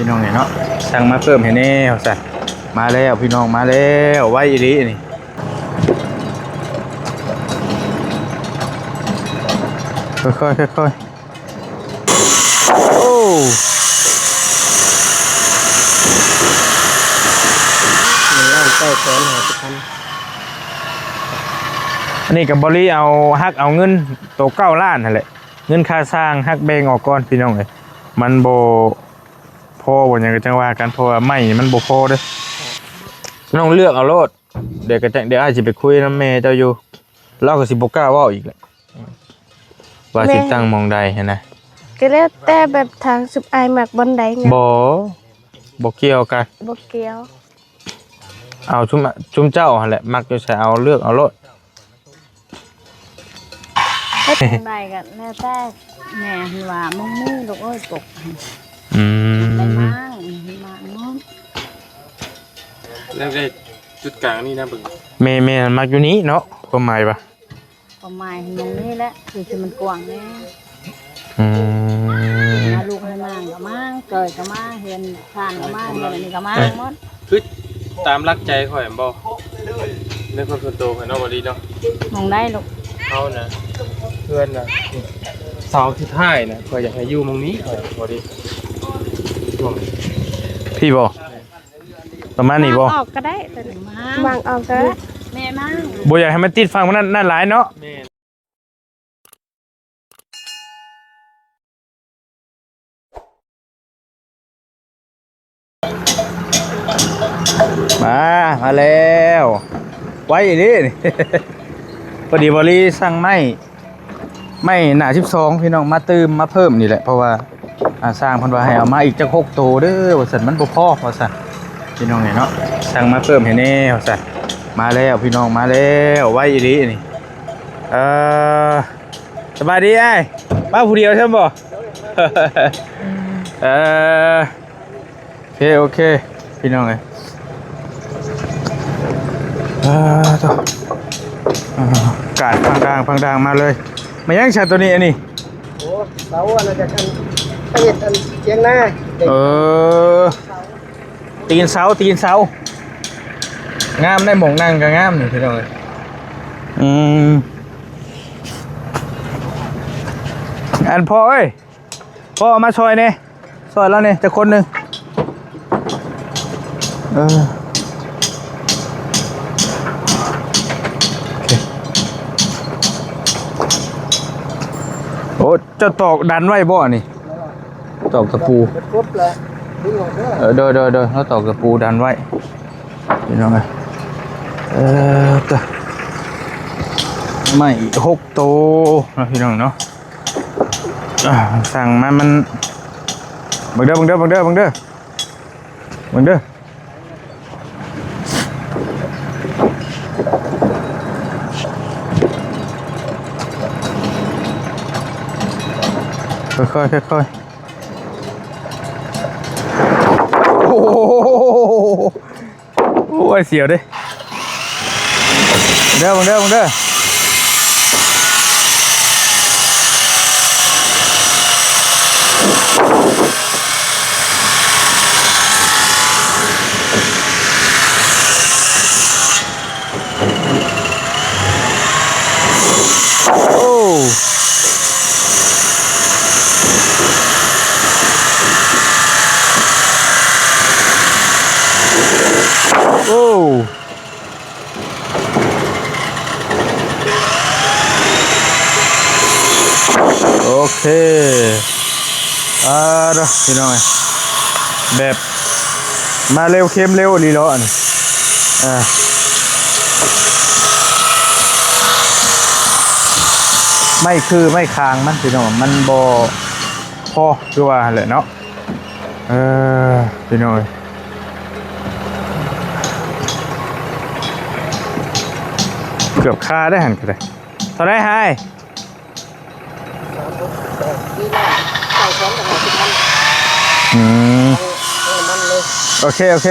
ພີ່ນ້ອງເອີຍເນາະ ສັ່ງມາເພີ່ມໃຫ້ແດ່ວ່າຊັ້ນ. ມາແລ້ວພີ່ນ້ອງ ມາແລ້ວ ໄວອີ່ຫຼີນີ້. ຄ່ອຍໆ ຄ່ອຍໆ. ໂອ້ ໜຶ່ງລ້ານເກົ້າແສນຫ້າສິບພັນ. ອັນນີ້ກໍບໍລີເອົາ ຫັກເອົາເງິນໂຕເກົ້າລ້ານຫັ້ນແຫຼະ ເງິນຄ່າສ້າງ ຫັກແບ່ງອອກກ່ອນພີ່ນ້ອງເອີຍ. ມັນບໍ່ພໍບໍ່ຫຍັງກໍຈັ່ງວ່າກັນ ເພາະວ່າໄມ້ມັນບໍ່ພໍເດ້. ນ້ອງເລືອກເອົາໂລດ ດຽວກໍຈັກ ດຽວອ້າຍຊິໄປຄຸຍນຳແມ່ເຈົ້າຢູ່ ລາວກໍຊິບໍ່ກ້າເວົ້າອີກແຫຼະ ວ່າຊິ ແມ່ນ ຕັ້ງໝ່ອງໃດຫັ້ນນະ. ກໍແລ້ວແຕ່ແບບທາງຊຸມອ້າຍມັກບ່ອນໃດຫຍັງ. ບໍ່ ບໍ່ກ່ຽວກັນ ບໍ່ກ່ຽວ. ເອົາຊຸມ ຊຸມເຈົ້າຫັ້ນແຫຼະ ມັກຢູ່ໃສເອົາ ເລືອກເອົາໂລດ. ເຮັດຈັ່ງໃດກໍແລ້ວແຕ່ແມ່ຫັ້ນວ່າ ໝ່ອງນີ້ລູກເອີຍ ປົກ ອືມ ໄດ້ມາ ມາໝົດ ແລ້ວໄດ້ຈຸດກາງນີ້ນະເບິ່ງ. ແມ່ ແມ່ມັກຢູ່ນີ້ເນາະ ຄວາມໝາຍວ່າ ຄວາມໝາຍໝ່ອງນີ້ແຫຼະ ຄືຊິມັນກວ້າງແດ່. ອືມ ຫາລູກໃຫ້ມາກໍມາ ເກີດກໍມາ ເຮືອນຊານກໍມາ ເຮືອນອັນນີ້ກໍມາ ເອີ ໝົດ. ຄືຕາມຫຼັກໃຈຂ້ອຍແມ່ນບໍ່ ໃນຄວາມສ່ວນຕົວຂ້ອຍເນາະ ບໍ່ດີເນາະ. ໝ່ອງໃດລູກ? ເຮົານະ ເຮືອນນະ ເສົາສຸດທ້າຍນະ ຂ້ອຍຢາກໃຫ້ຢູ່ໝ່ອງນີ້ ຂ້ອຍບໍ່ດີ ພີ່ບໍ່? ປະມານນີ້ບໍ່? ວາງອອກກໍໄດ້ ຕົວນີ້ວາງ ວາງອອກກໍໄດ້ ແມ່ມາ ບໍ່ຢາກໃຫ້ມັນຕິດຝັ່ງນັ້ນ ນັ້ນຫຼາຍເນາະ. ແມ່ນ. ມາ ມາແລ້ວ ໄວອີ່ຫຼີນີ້ ພໍດີບໍລີສັ່ງໄມ້ ໄມ້ໜ້າສິບສອງ ພີ່ນ້ອງ ມາຕື່ມມາເພີ່ມນີ້ແຫຼະ ເພາະວ່າ ອ່າ ຊ່າງເພິ່ນວ່າໃຫ້ເອົາມາອີກຈັກຫົກໂຕເດີ້ ວ່າຊັ້ນ ມັນບໍ່ພໍວ່າຊັ້ນ ພີ່ນ້ອງເອີຍເນາະ ສັ່ງມາເພີ່ມໃຫ້ແດ່ວ່າຊັ້ນ. ມາແລ້ວພີ່ນ້ອງ ມາແລ້ວ ໄວອີ່ຫຼີນີ້. ເອີ ສະບາຍດີອ້າຍ ມາຜູ້ດຽວຊັ້ນບໍ່? ເອີ ໂອເຄ ໂອເຄ ພີ່ນ້ອງເອີຍ ອ່າ ໂທ້ ອ່າ ກາດພັງດາງ ພັງດາງມາເລີຍ. ມາຫຍັງຊະໂຕນີ້ ອັນນີ້? ໂອ້ ເສົາອັນນັ້ນຈາກອັນ ໄປເຮັດອັນທຽງນາ. ເອີ ຕີນເສົາ ຕີນເສົາ ງາມໄດ໋ ໝ່ອງນັ່ງກໍງາມນີ້ ພີ່ນ້ອງເອີຍ. ອືມ ອັນພໍ່ເອີຍ ພໍ່ເອົາມາຊ່ອຍແດ່ ຊ່ອຍລາວແດ່ຈັກຄົນໜຶ່ງ. ເອີ ໂອ້ ເຈົ້າຕອກດັນໄວ້ບໍ່ອັນນີ້? ຕອກຕະປູ ເອີ ໂດຍ ໂດຍ ໂດຍ ເຮົາຕອກຕະປູດັນໄວ້ ພີ່ນ້ອງເອີຍ. ເອີ ຕະ ໄມ້ອີກຫົກໂຕເນາະ ພີ່ນ້ອງເນາະ. ອ່າ ສັ່ງມາມັນ ເບິ່ງເດີ້ ເບິ່ງເດີ້ ເບິ່ງເດີ້ ເບິ່ງເດີ້ ເບິ່ງເດີ້. ຄ່ອຍໆ ຄ່ອຍໆ ໂອ້ໂຫ ໂອ້ຍ ສຽວເດ້ ເດີ ເບິ່ງເດີ ເບິ່ງເດີ. ໂອ້ ໂອ້ ໂອເຄ ອ່າ ເດີ ພີ່ນ້ອງເອີຍ ແບບ ມາເລັວເຄັມເລັວອີ່ຫຼີເນາະ ອັນນີ້ ອ່າ ໄມ້ຄືໄມ້ຄາງມັນ ພີ່ນ້ອງ ມັນບໍ່ພໍ ຄືວ່າຫັ້ນແຫຼະເນາະ. ເອີ ພີ່ນ້ອງເອີຍ ເກືອບຄາໄດ້ຫັ້ນກໍໄດ້. ເທົ່າໃດຫາຍ? ອືມ ໂອເຄ ໂອເຄ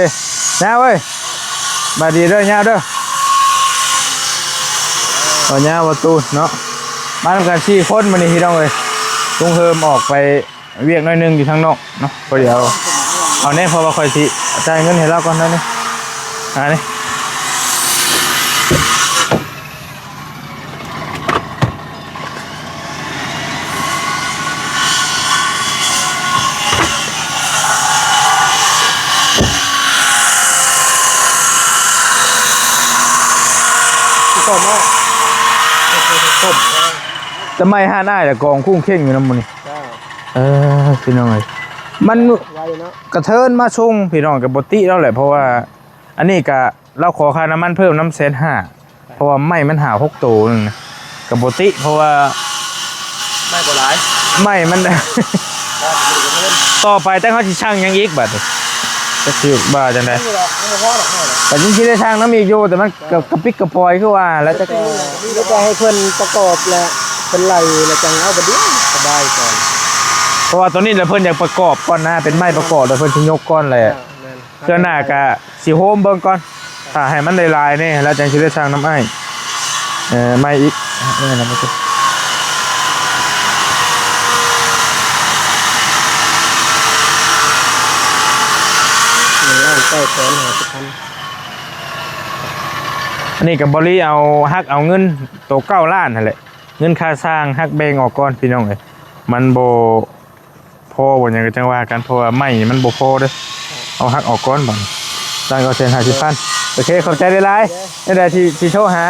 ຍາວເອີຍ ສະບາຍດີເດີ ຍາວເດີ ເອົາຍາວປະຕູເນາະ. ມານຳກັນສີ່ຄົນມື້ນີ້ ພີ່ນ້ອງເອີຍ ລຸງເຮີມອອກໄປວຽກໜ້ອຍໜຶ່ງຢູ່ທາງນອກເນາະ ພໍດີເອົາ ເອົາແນ່ ເພາະວ່າຂ້ອຍຊິຈ່າຍເງິນໃຫ້ລາວກ່ອນໜ້ອຍໜຶ່ງ. ອ່າ ນີ້ ສົມເນາະ ສົມ ແຕ່ໄມ້ຮ້ານອ້າຍລະກອງຄຸ້ງເຄັ່ງຢູ່ນຳໝູ່ນີ້. ເອີ ພີ່ນ້ອງເອີຍ ມັນໄວເນາະ ກະເທີນມາສົ່ງ ພີ່ນ້ອງກະບໍ່ຕິລາວແຫຼະ ເພາະວ່າອັນນີ້ກະ ລາວຂໍຄ່ານ້ຳມັນເພີ່ມນຳແສນຫ້າ ເພາະວ່າໄມ້ມັນຫ້າຫົກໂຕໜຶ່ງນະ ກະບໍ່ຕິ ເພາະວ່າໄມ້ບໍ່ຫຼາຍ ໄມ້ມັນ ຕໍ່ໄປແຕ່ເຮົາຊິສັ່ງຫຍັງອີກບາດນີ້ ຈັກຊິວ່າຈັ່ງໃດ. ມັນບໍ່ຫຼາຍ ມັນບໍ່ພໍດອກໄມ້ນະ ກະຍັງຊິໄດ້ສັ່ງນຳອີກຢູ່ ແຕ່ມັນກະ ກະປິດກະປອຍຄືວ່າແລ້ວ ຈັກ ມີແຕ່ໃຫ້ເພິ່ນປະກອບແຫຼະ ເພິ່ນໄລ່ແລ້ວຈັ່ງເອົາບາດດຽວ ສະບາຍກ່ອນ ເພາະວ່າຕອນນີ້ລະເພິ່ນຢາກປະກອບກ່ອນນະ ເປັນໄມ້ປະກອບແລ້ວເພິ່ນຊິຍົກກ່ອນແຫຼະ. ແມ່ນ ເທື່ອໜ້າກະຊິໂຮມເບິ່ງກ່ອນ ຖ້າໃຫ້ມັນໄດ້ຫຼາຍແດ່ ແລ້ວຈັ່ງຊິໄດ້ສັ່ງນຳອ້າຍ ເອີ ໃໝ່ອີກ. ເອີ ນັ້ນ ລ້ານເກົ້າແສນຫ້າສິບພັນ ອັນນີ້ກະບໍ່ລີເອົາ ຫັກເອົາເງິນໂຕເກົ້າລ້ານຫັ້ນແຫຼະ ເງິນຄ່າສ້າງ ຫັກແບ່ງອອກກ່ອນ ພີ່ນ້ອງເອີຍ ມັນບໍ່ ພໍບໍ່ຫຍັງກະຈັ່ງວ່າກັນ ເພາະວ່າໄມ້ມັນບໍ່ພໍເດີ ເອົາຫັກອອກກ່ອນບາດນີ້ ລ້ານເກົ້າແສນຫ້າສິບພັນ. ໂອເຄ ຂອບໃຈຫຼາຍໆ ແນວໃດຊິ ຊິໂທຫາ.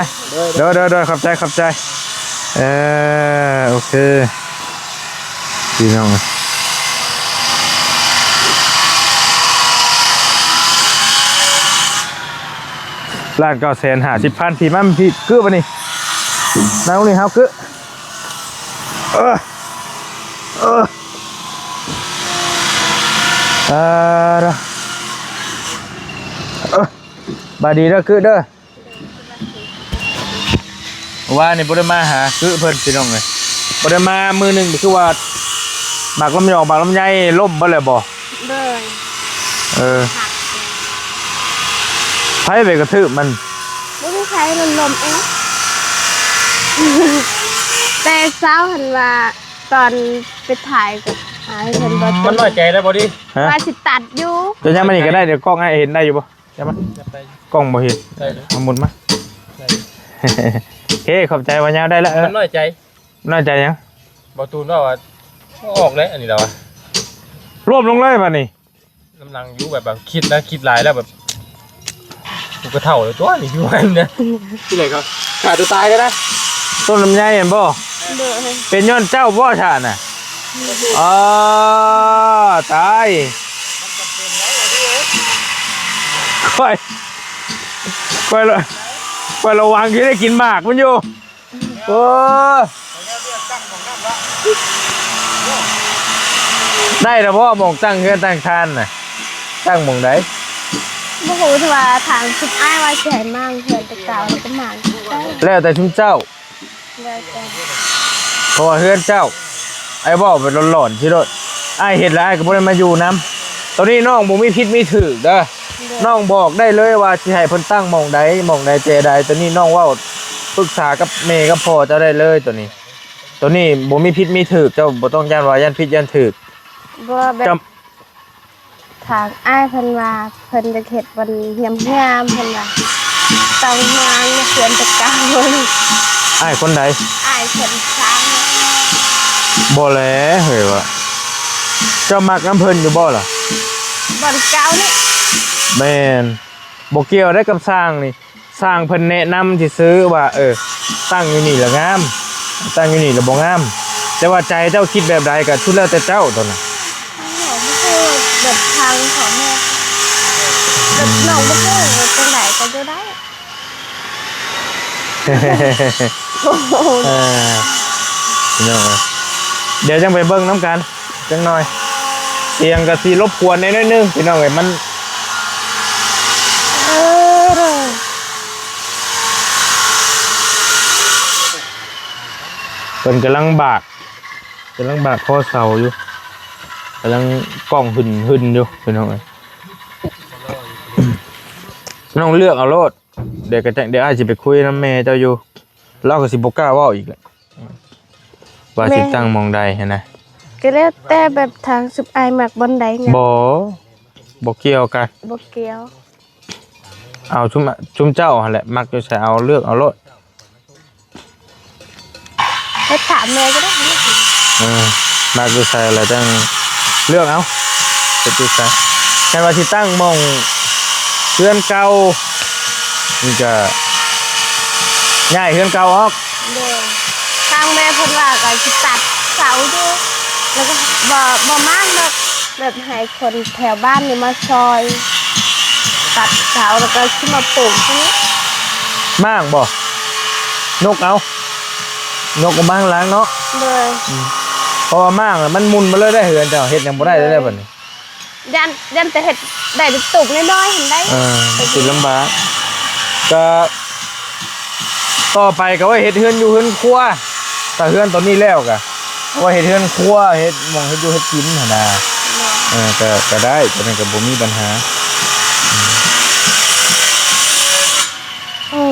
ໂດຍ ໂດຍ ໂດຍ ຂອບໃຈ ຂອບໃຈ. ເອີ ໂອເຄ ພີ່ນ້ອງ ລ້ານເກົ້າແສນຫ້າສິບພັນ ພີ່ມາ ພີ່ ກື້ບາດນີ້ ນັ່ງນີ້ເຮົາ ກື້ ເອີ ເອີ ເອີ ເອີ ບາດດີເດີ ກື້ເດີ. ວານນີ້ບໍ່ໄດ້ມາຫາ ກື້ເພິ່ນ ພີ່ນ້ອງເອີຍ ບໍ່ໄດ້ມາມື້ໜຶ່ງ ຄືວ່າໝາກລຳຫຍອງ ໝາກລຳໄຍລົ້ມເບິດແລ້ວບໍ່? ໂດຍ ເອີ ໃຜໄປກະຖືບມັນ? ບໍ່ມີໃຜ ມັນລົ້ມເອງ ແຕ່ເຊົ້າຫັ້ນວ່າ ຕອນໄປຖ່າຍກັບອ້າຍເພິ່ນບໍ່ ມັນນ້ອຍໃຈໄດ້ບໍ່ດີ ວ່າຊິຕັດຢູ່ ຈະຍັງມານີ້ກະໄດ້ ດຽວກ້ອງອ້າຍເຫັນໄດ້ຢູ່ບໍ່? ຈະມາ ຈັບໄດ້ ກ້ອງບໍ່ເຫັນ ໄດ້ເລີຍ ເອົາໝຸນມາ ໄດ້ ໂອເຄ ຂອບໃຈ ວ່າຍາວໄດ້ລະ ມັນນ້ອຍໃຈ ນ້ອຍໃຈຫຍັງ? ບໍ່ຕູນວ່າ ວ່າ ອອກແລ້ວ ອັນນີ້ລະວ່າ ລວບລົງເລີຍບາດນີ້ ນ້ຳຫຼັງຢູ່ແບບ ແບບຄິດນະ ຄິດຫຼາຍແລ້ວແບບ ກູກະເຖົ້າແລ້ວຕົວະ ນີ້ຄືວ່ານະ ທີ່ໄຫຼກໍຂ້າຕົວຕາຍແລ້ວນະ ຕົ້ນລຳໄຍຫັ້ນບໍ່? ໂດຍ ເປັນຍ້ອນເຈົ້າບໍ່ຊະນະ? ອໍ ຕາຍ ຂ້ອຍ ຂ້ອຍລະ ຂ້ອຍລະຫວັງຊິໄດ້ກິນໝາກມັນຢູ່. ໂອ້ ໄດ້ລະບໍ່ ໝ່ອງຕັ້ງເຮືອນຕັ້ງຊານນະ ຕັ້ງໝ່ອງໃດ? ບໍ່ຮູ້ ແຕ່ວ່າຖາມຊຸມອ້າຍວ່າຊິໃຫ້ມ້າງເຮືອນແຕ່ເກົ່າ ແລ້ວກໍມ້າງໄດ້ ແລ້ວແຕ່ຊຸມເຈົ້າ ແລ້ວແຕ່ ເພາະວ່າເຮືອນເຈົ້າ ອ້າຍເວົ້າແບບຫຼອນໆຊິໂລດ ອ້າຍເຮັດແລ້ວອ້າຍກໍບໍ່ໄດ້ມາຢູ່ນຳ. ໂຕນີ້ນ້ອງບໍ່ມີຜິດມີຖືກເດີ ນ້ອງບອກໄດ້ເລີຍວ່າຊິໃຫ້ເພິ່ນຕັ້ງໝ່ອງໃດ ໝ່ອງໃດແຈໃດ ໂຕນີ້ນ້ອງເວົ້າປຶກສາກັບແມ່ກັບພໍ່ເຈົ້າໄດ້ເລີຍ ໂຕນີ້ ໂຕນີ້ບໍ່ມີຜິດມີຖືກ ເຈົ້າບໍ່ຕ້ອງຢ້ານວ່າຢ້ານຜິດຢ້ານຖືກ. ບໍ່ແບບ ເຈົ້າ ທາງອ້າຍເພິ່ນວ່າ ເພິ່ນຢາກເຮັດບ່ອນຫ້ຽມໆ ເພິ່ນວ່າ ຕ້ອງມາເຮືອນແຕ່ເກົ່າ. ອ້າຍຄົນໃດ? ອ້າຍຄົນສ້າງ. ບໍ່ແຫຼະເຮີ້ຍວ່າ ເຈົ້າມັກນຳເພິ່ນຢູ່ບໍ່ລະ? ບ່ອນເກົ່ານີ້ ແມ່ນ ບໍ່ກ່ຽວໄດ້ກັບສ້າງນີ້ ຊ່າງເພິ່ນແນະນຳຊື່ໆວ່າ ເອີ ຕັ້ງຢູ່ນີ້ລະງາມ ຕັ້ງຢູ່ນີ້ລະບໍ່ງາມ ແຕ່ວ່າໃຈເຈົ້າຄິດແບບໃດກະສຸດແລ້ວແຕ່ເຈົ້າໂຕນັ້ນ. ນ້ອງບໍ່ຮູ້ແບບທາງພໍ່ແມ່ ແບບນ້ອງບໍ່ຮູ້ວ່າຈັ່ງໃດກະຢູ່ໄດ້. ໂອ້ໂຫ ເອີ ພີ່ນ້ອງເອີຍ ດຽວຈັ່ງໄປເບິ່ງນຳກັນ ຈັກໜ່ອຍ ສຽງກະຊິລົບກວນແດ່ໜ້ອຍໜຶ່ງພີ່ນ້ອງເອີຍ ມັນ ເອີ ເພິ່ນກຳລັງບາກ ກຳລັງບາກຄໍເສົາຢູ່ ກຳລັງກ້ອງຫຶ່ນໆຢູ່ພີ່ນ້ອງເອີຍ ນ້ອງເລືອກເອົາໂລດ. ດຽວກະຈັ່ງ ດຽວອ້າຍຊິໄປຄຸຍນຳແມ່ເຈົ້າຢູ່ ລາວກະຊິບໍ່ກ້າເວົ້າອີກແຫຼະ ວ່າຊິຕັ້ງໝ່ອງໃດຫັ້ນນະ ກະແລ້ວແຕ່ແບບທາງຊຸມອ້າຍມັກບ່ອນໃດ. ບໍ່ ບໍ່ກ່ຽວກັນ ບໍ່ກ່ຽວ. ເອົາຊຸມ ຊຸມເຈົ້າຫັ້ນແຫຼະ ມັກຢູ່ໃສເອົາ ເລືອກເອົາໂລດ. ເຮັດຖາມແມ່ກໍໄດ້. ເອີ ມັກຢູ່ໃສລະຈັ່ງເລືອກເອົາ ເຮັດຢູ່ໃສ. ແຕ່ວ່າຊິຕັ້ງໝ່ອງເຮືອນເກົ່າ ມັນກະຍ້າຍເຮືອນເກົ່າອອກ. ໂດຍ ທາງແມ່ເພິ່ນວ່າກໍຊິຕັດເສົາຢູ່ ແລ້ວກໍບໍ່ ບໍ່ມ້າງດອກ ແບບໃຫ້ຄົນແຖວບ້ານນີ້ມາຊ່ອຍຕັດເສົາ ແລ້ວກໍຊິມາປູກຢູ່ນີ້. ມ້າງບໍ່? ຍົກເອົາ ຍົກເອົາມາຂ້າງຫຼັງເນາະ. ໂດຍ ອືມ ເພາະວ່າມ້າງແລ້ວມັນໝຸ່ນມາເລີຍໄດ໋ ເຮືອນເຈົ້າເຮັດຫຍັງບໍ່ໄດ້ເລີຍໄດ໋ບັດນີ້. ຢ້ານ ຢ້ານແຕ່ເຮັດໄດ້ແຕ່ຕູບນ້ອຍໆຫັ້ນໄດ໋. ເອີ ມັນຊິລຳບາກ. ກະຕໍ່ໄປກະໄວ້ເຮັດເຮືອນຢູ່ເຮືອນຄົວ ຖ້າເຮືອນໂຕນີ້ແລ້ວກະໄວ້ເຮັດເຮືອນຄົວ ເຮັດໝ່ອງເຮັດຢູ່ເຮັດກິນຫັ້ນນະ. ເອີ ກະ ກະໄດ້ ໂຕນັ້ນກະບໍ່ມີບັນຫາ. ໂອ້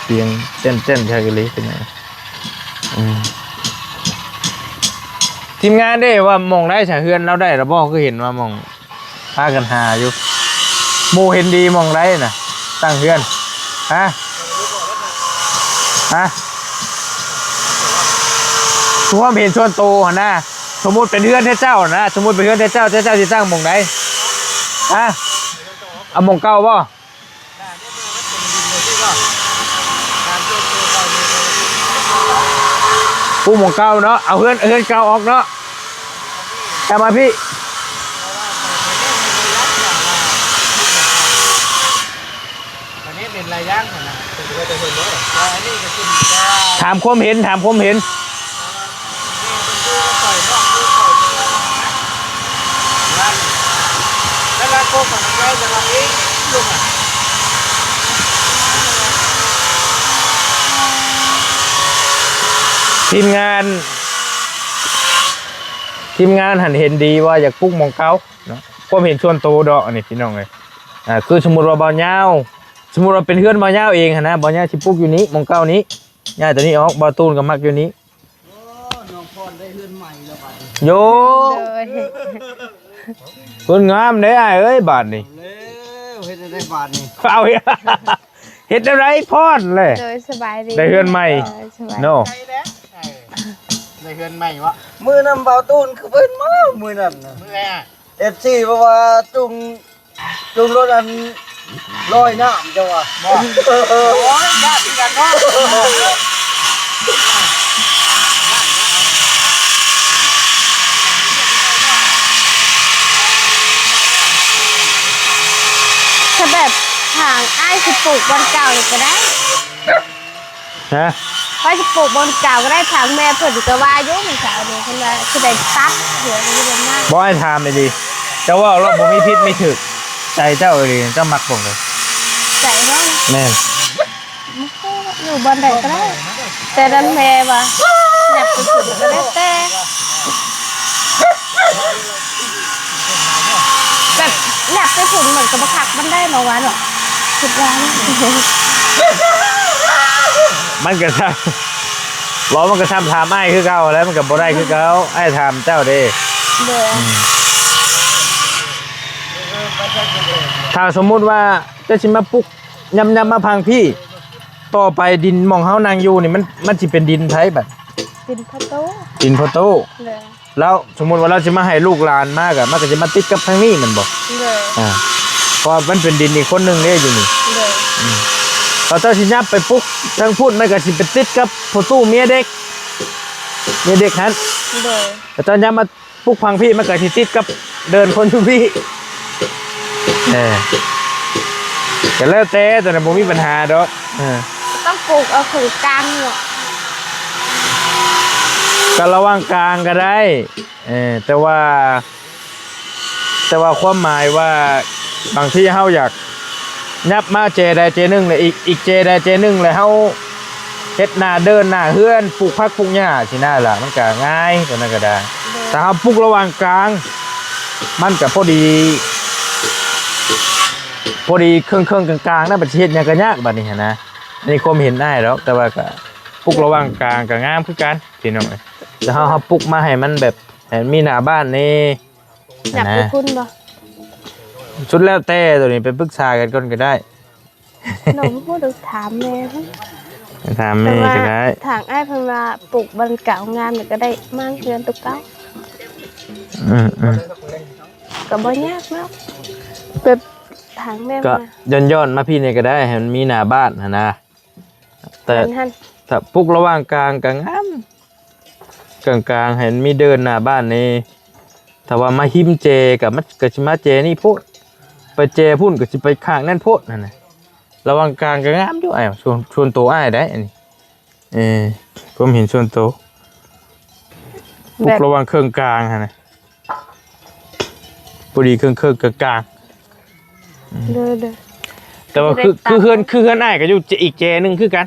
ສຽງເຕັ້ນໆ ຄັກອີ່ຫຼີເປັນຫຍັງ? ອືມ ທີມງານເດ້ ວ່າໝ່ອງໃດສະ ເຮືອນລາວໄດ້ລະບໍ່? ຄືເຫັນວ່າໝ່ອງ ພາກັນຫາຢູ່ ໝູ່ເຫັນດີໝ່ອງໃດນະ ຕັ້ງເຮືອນ ຮະ ຮະ? ຄວາມເຫັນສ່ວນໂຕຫັ້ນນະ ສົມມຸດເປັນເຮືອນແທ້ເຈົ້ານະ ສົມມຸດເປັນເຮືອນແທ້ເຈົ້າ ແທ້ເຈົ້າຊິຕັ້ງໝ່ອງໃດ? ຮະ? ເອົາໝ່ອງເກົ່າບໍ່? ປູກໝ່ອງເກົ່າເນາະ ເອົາເຮືອນ ເຮືອນເກົ່າອອກເນາະ ກັບມາພີ້. ຖາມຄວາມເຫັນ ຖາມຄວາມເຫັນ. ທີມງານ ທີມງານຫັ້ນເຫັນດີວ່າຢາກປຸກໝ່ອງເກົ່າເນາະ ຄວາມເຫັນສ່ວນໂຕດອກ ອັນນີ້ພີ່ນ້ອງເອີຍ. ອ່າ ຄືສົມມຸດວ່າບ່າວຍາວ ສົມມຸດວ່າເປັນເຮືອນບ່າວຍາວເອງຫັ້ນນະ ບ່າວຍາວຊິປຸກຢູ່ນີ້ ໝ່ອງເກົ່ານີ້ ຍ້າຍໂຕນີ້ອອກ ບ່າວຕູນກໍມັກຢູ່ນີ້. ໂອ້ ນ້ອງພອນໄດ້ເຮືອນໃໝ່ແລ້ວບັດນີ້ ໂຢ ໂດຍ ເຮືອນງາມເດ້ອ້າຍເອີຍ ບາດນີ້ ເອົາແລ້ວ ເຮັດແນວໃດບາດນີ້ ເອົາ ເຮັດແນວໃດພອນແຫຼະ. ໂດຍ ສະບາຍດີ ໄດ້ເຮືອນໃໝ່ ໂດຍ ສະບາຍດີ ເນາະ ໄດ້ເຮືອນໃໝ່ວະ. ມື້ນັ້ນບ່າວຕູນຄືເພິ່ນມາ ມື້ນັ້ນນະ ມື້ໃດອະ? ເອັຟຊີ ເພາະວ່າຈຸງ ຈຸງລົດອັນລອຍນ້ຳເຈົ້າວ່າ ບໍ່ ໂອ້ຍ ຍາກຄືກັນເນາະ. ຖ້າແບບທາງອ້າຍຊິປູກບ່ອນເກົ່ານີ້ກໍໄດ້. ຮະ? ວ່າຊິປູກບ່ອນເກົ່າກໍໄດ້ ທາງແມ່ເພິ່ນກໍວ່າຢູ່ມື້ເຊົ້ານີ້ ເພິ່ນວ່າຊິໄດ້ຕັດຫົວຢູ່ເຮືອນນາ. ບໍ່ ອ້າຍຖາມອີ່ຫຼີ ເຈົ້າເວົ້າແລ້ວບໍ່ມີຜິດມີຖືກ ໃຈເຈົ້າອີ່ຫຼີ ເຈົ້າມັກບ່ອນໃດ? ໃຈເຮົານະ? ແມ່ນ ຢູ່ບ່ອນໃດກໍໄດ້ ແຕ່ນັ້ນແມ່ວ່າ ຢາກໄປພຸ້ນກໍແລ້ວແຕ່. ແບບແນບໄປພຸ້ນມັນກໍບໍ່ຄັກປານໃດເນາະ ວ່າເນາະ ຄິດວ່າເນາະ. ມັນກໍຊ້ຳ ເວົ້າມັນກໍຊ້ຳຖາມອ້າຍຄືເກົ່າແຫຼະ ມັນກໍບໍ່ໄດ້ຄືເກົ່າ ອ້າຍຖາມເຈົ້າເດ້. ໂດຍ ອືມ ຖ້າສົມມຸດວ່າເຈົ້າຊິມາປຸກ ຍາມ ຍາມມາພັງພີ້ ຕໍ່ໄປດິນໝ່ອງເຮົານັ່ງຢູ່ນີ້ ມັນ ມັນຊິເປັນດິນໃຜບັດ? ດິນພໍ່ຕູ້ ດິນພໍ່ຕູ້. ໂດຍ ແລ້ວສົມມຸດວ່າລາວຊິມາໃຫ້ລູກຫຼານມາກະ ມັນກະຊິມາຕິດກັບທາງນີ້ແມ່ນບໍ່? ໂດຍ ອ່າ ເພາະວ່າມັນເປັນດິນອີກຄົນໜຶ່ງເດ້ຢູ່ນີ້. ໂດຍ ອືມ ຖ້າເຈົ້າຊິຫຍັບໄປປຸກທາງພຸ້ນ ມັນກະຊິໄປຕິດກັບພໍ່ຕູ້ເມຍເດັກ ເມຍເດັກຫັ້ນ. ໂດຍ ຖ້າເຈົ້າຫຍັບມາປຸກຝັ່ງພີ້ ມັນກະຊິຕິດກັບເດີ່ນຄົນຢູ່ພີ້. ເອີ ກະແລ້ວແຕ່ ໂຕນັ້ນບໍ່ມີບັນຫາດອກ. ເອີ ຕ້ອງປູກເອົາເຄິ່ງກາງເນາະ ກະລະຫວ່າງກາງກະໄດ້. ເອີ ແຕ່ວ່າ ແຕ່ວ່າຄວາມໝາຍວ່າ ບາງທີເຮົາຢາກຫຍັບມາແຈໃດແຈໜຶ່ງ ແລະ ອີກ ອີກແຈໃດແຈໜຶ່ງ ແລະ ເຮົາເຮັດໜ້າເດີ່ນໜ້າເຮືອນ ປູກຜັກປູກຫຍ້າຊີ້ນະລະ ມັນກະງ່າຍ ໂຕນັ້ນກະໄດ້. ໂດຍ ຖ້າເຮົາປູກລະຫວ່າງກາງ ມັນກະພໍດີ ພໍດີເຄິ່ງໆ ກາງໆ ນະ ບັດຊິເຮັດຫຍັງກະຍາກບັດນີ້ຫັ້ນນະ. ອັນນີ້ຄວາມເຫັນອ້າຍດອກ ແຕ່ວ່າກະ ປູກລະຫວ່າງກາງກະງາມຄືກັນພີ່ນ້ອງເອີຍ. ແຕ່ເຮົາ ເຮົາປູກມາໃຫ້ມັນແບບ ໃຫ້ມັນມີໜ້າບ້ານແດ່. ຫຍັບໄປພຸ້ນບໍ່? ສຸດແລ້ວແຕ່ ໂຕນີ້ໄປປຶກສາກັນກ່ອນກໍໄດ້. ນ້ອງບໍ່ຮູ້ ຕ້ອງຖາມແມ່ເພິ່ນ ໄປຖາມແມ່ກໍໄດ້. ແຕ່ວ່າທາງອ້າຍເພິ່ນວ່າ ປູກບ່ອນເກົ່າງາມ ແລ້ວກໍໄດ້ມ້າງເຮືອນໂຕເກົ່າ. ອືມໆ ກໍບໍ່ຍາກເນາະ ແບບທາງແມ່ ກໍ ວ່າ ຍ້ອນໆ ມາພີ້ນີ້ກໍໄດ້ ໃຫ້ມັນມີໜ້າບ້ານຫັ້ນນະ. ແຕ່ ແມ່ນຫັ້ນ ຖ້າປຸກລະຫວ່າງກາງກໍງາມ ກາງໆ ໃຫ້ມັນມີເດີ່ນໜ້າບ້ານນີ້. ຖ້າວ່າມາຮິມແຈກໍ ມັນກໍຊິມາແຈນີ້ໂພດ ໄປແຈພຸ້ນກໍຊິໄປຂ້າງນັ້ນໂພດຫັ້ນນະ. ລະຫວ່າງກາງກໍງາມຢູ່ອ້າຍ ສ່ວນ ສ່ວນໂຕອ້າຍໄດ໋ອັນນີ້. ເອີ ຄວາມເຫັນສ່ວນໂຕ ແບບ ປຸກລະຫວ່າງເຄິ່ງກາງຫັ້ນນະ ພໍດີເຄິ່ງໆ ກາງໆ. ໂດຍໆ ແຕ່ວ່າຄື ຄືເຮືອນ ຄືເຮືອນອ້າຍກໍຢູ່ອີກແຈໜຶ່ງຄືກັນ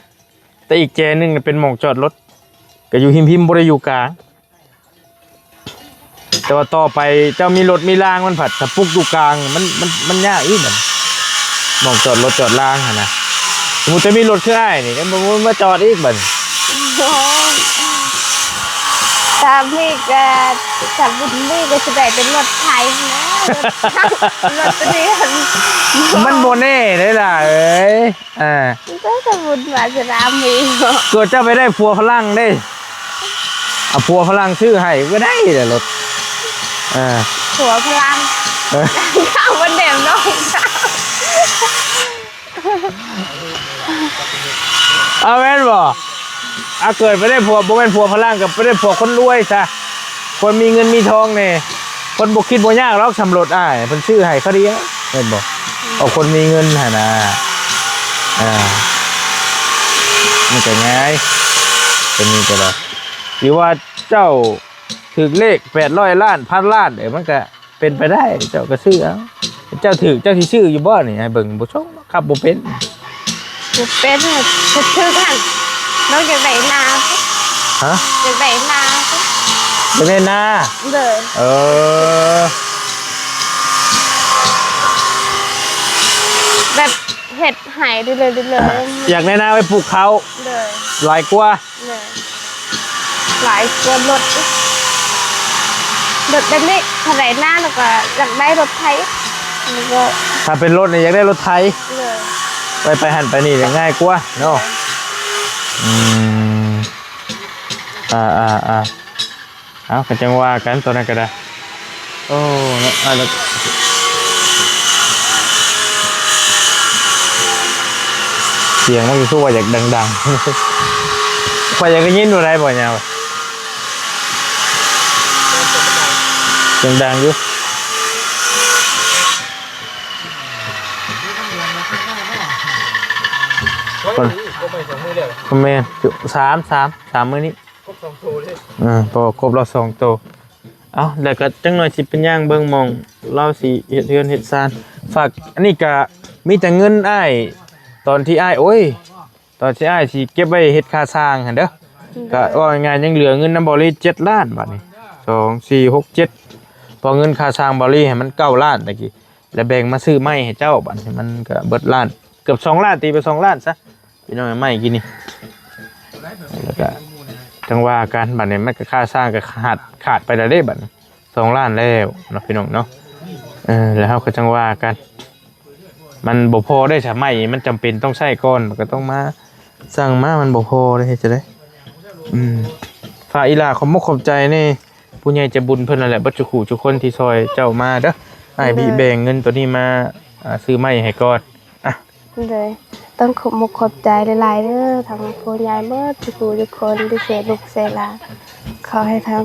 ແຕ່ອີກແຈໜຶ່ງນະເປັນໝ່ອງຈອດລົດ ກໍຢູ່ຮິມໆ ບໍ່ໄດ້ຢູ່ກາງ. ແຕ່ວ່າຕໍ່ໄປເຈົ້າມີລົດມີລາງ ມັນພັດຖ້າປຸກຢູ່ກາງ ມັນ ມັນ ມັນຍາກອີກບັດ ໝ່ອງຈອດລົດຈອດລາງຫັ້ນນະ. ສົມມຸດຈະມີລົດຄືອ້າຍນີ້ ມັນ ມັນມາຈອດອີກບັດ. ໂອ້ຍ ຖ້າມີກໍ ຖ້າບຸນມີກໍຊິໄດ້ເປັນລົດໄຖນະ ລົດ ລົດຕົວນີ້ຫັ້ນ ມັນບໍ່ແນ່ເດ້ລະເອີຍ. ອ່າ ມັນກໍບຸນວາສະໜາມີເນາະ ກວ່າເຈົ້າໄປໄດ້ຜົວຝຣັ່ງເດ້ ເອົາຜົວຝຣັ່ງຊື້ໃຫ້ກໍໄດ້ແຫຼະລົດ. ເອີ ຜົວຝຣັ່ງ ເອີ ເອົາບໍ່ແນມນ້ອງສາວ ເອົາແມ່ນບໍ່? ອາ ເກີດໄປໄດ້ຜົວ ບໍ່ແມ່ນຜົວຝຣັ່ງ ກໍໄປໄດ້ຜົວຄົນລວຍຊະ ຄົນມີເງິນມີທອງແດ່. ເພິ່ນບໍ່ຄິດບໍ່ຍາກດອກ ສຳລົດອ້າຍ ເພິ່ນຊື້ໃຫ້ເຂົາດຽວ ແມ່ນບໍ່? ເອົາຄົນມີເງິນຫັ້ນນະ ອ່າ ມັນກໍງ່າຍ ຕົວນີ້ກໍໄດ້. ຫຼືວ່າເຈົ້າຖືກເລກແປດຮ້ອຍລ້ານ ພັນລ້ານ ເອີ ມັນກໍເປັນໄປໄດ້ ເຈົ້າກໍຊື້ເອົາ. ເຈົ້າຖືກ ເຈົ້າຊິຊື້ຢູ່ບໍ່ນີ້? ໃຫ້ເບິ່ງ ບໍ່ຊົງ ຂັບບໍ່ເປັນ ບໍ່ເປັນ ຖືກຫັ້ນ ນ້ອງຢາກໄດ້ນາ. ຮະ? ຢາກໄດ້ນາ ຢາກໄດ້ນາ. ໂດຍ ເອີ ແບບເຮັດໃຫ້ເລື້ອຍໆ ຢາກໄດ້ນາໄວ້ປູກເຂົ້າ. ໂດຍ ຫຼາຍກວ່າ ໂດຍ ຫຼາຍກວ່າລົດອີກ ລົດແບບນີ້ ຖ້າໄດ້ນາແລ້ວກໍຢາກໄດ້ລົດໄຖ ແລ້ວກໍ ຖ້າເປັນລົດນີ້ຢາກໄດ້ລົດໄຖ. ໂດຍ ໄປ ໄປຫັ້ນໄປນີ້ນີ້ງ່າຍກວ່າເນາະ. ອືມ ອ່າໆໆ ເອົາ ກໍຈັ່ງວ່າກັນ ຕອນນັ້ນກໍໄດ້. ໂອ້ ເນາະ ອ່າ ແລ້ວ ສຽງມັນຄືວ່າຢາກດັງໆ ຂ້ອຍຢາກໄດ້ຍິນບໍ່ໄດ້ບໍ່ຍາວ ສຽງດັງຢູ່ ແມ່ນ ສາມ ສາມ ສາມມື້ນີ້. ຄົບສອງໂຕເລີຍ ເອີ ເພາະວ່າຄົບລະສອງໂຕ. ເອົ້າ ແລ້ວກໍຈັກໜ່ອຍຊິໄປຍ່າງເບິ່ງໝ່ອງລາວຊິເຮັດເຮືອນເຮັດຊານ. ຝາກ ອັນນີ້ກະມີແຕ່ເງິນອ້າຍ ຕອນທີ່ອ້າຍ ໂອ້ຍ ຕອນທີ່ອ້າຍຊິເກັບໄວ້ເຮັດຄ່າສ້າງຫັ້ນເດີ. ໂດຍ ກະເວົ້າງ່າຍໆ ຍັງເຫຼືອເງິນນຳເບົາລີເຈັດລ້ານ ບາດນີ້ ສອງ ສີ່ ຫົກ ເຈັດ ເພາະເງິນຄ່າສ້າງເບົາລີໃຫ້ມັນເກົ້າລ້ານຕະກີ້ ແລ້ວແບ່ງມາຊື້ໄມ້ໃຫ້ເຈົ້າ ບາດນີ້ມັນກະເບິດລ້ານ ເກືອບສອງລ້ານ ຕີໄປສອງລ້ານຊະ ພີ່ນ້ອງ. ໄມ້ກີ້ນີ້ ແລ້ວກະຈັ່ງວ່າກັນ ບາດນີ້ມັນກະຄ່າສ້າງກະຂາດ ຂາດໄປແລ້ວເດ້ ບາດນີ້ສອງລ້ານແລ້ວເນາະ ພີ່ນ້ອງເນາະ. ເອີ ແລ້ວເຮົາກະຈັ່ງວ່າກັນ ມັນບໍ່ພໍໄດ້ຊະ ໄມ້ມັນຈຳເປັນຕ້ອງໃຊ້ກ່ອນ ມັນກະຕ້ອງມາສັ່ງມາ ມັນບໍ່ພໍໄດ້ ເຮັດຈັ່ງໃດ? ອືມ ຝາກອີ່ຫຼ້າຂອບມຸກຂອບໃຈແດ່ ຜູ້ໃຫຍ່ໃຈບຸນເພິ່ນນັ້ນແຫຼະ ເບິດສູ່ຄູ່ສູ່ຄົນທີ່ຊ່ອຍເຈົ້າມາເດີ ອ້າຍ ໂດຍ ບີແບ່ງເງິນໂຕນີ້ມາ ອ່າ ຊື້ໄມ້ໃຫ້ກ່ອນ. ອ່ະ ໂດຍ ຕ້ອງຂອບມຸກຂອບໃຈຫຼາຍໆເດີ ທັງຜູ້ໃຫຍ່ເບິດສູ່ຄູ່ທຸກຄົນທີ່ຊ່ວຍລູກຊ່ວຍຫຼານ. ຂໍໃຫ້ທັງ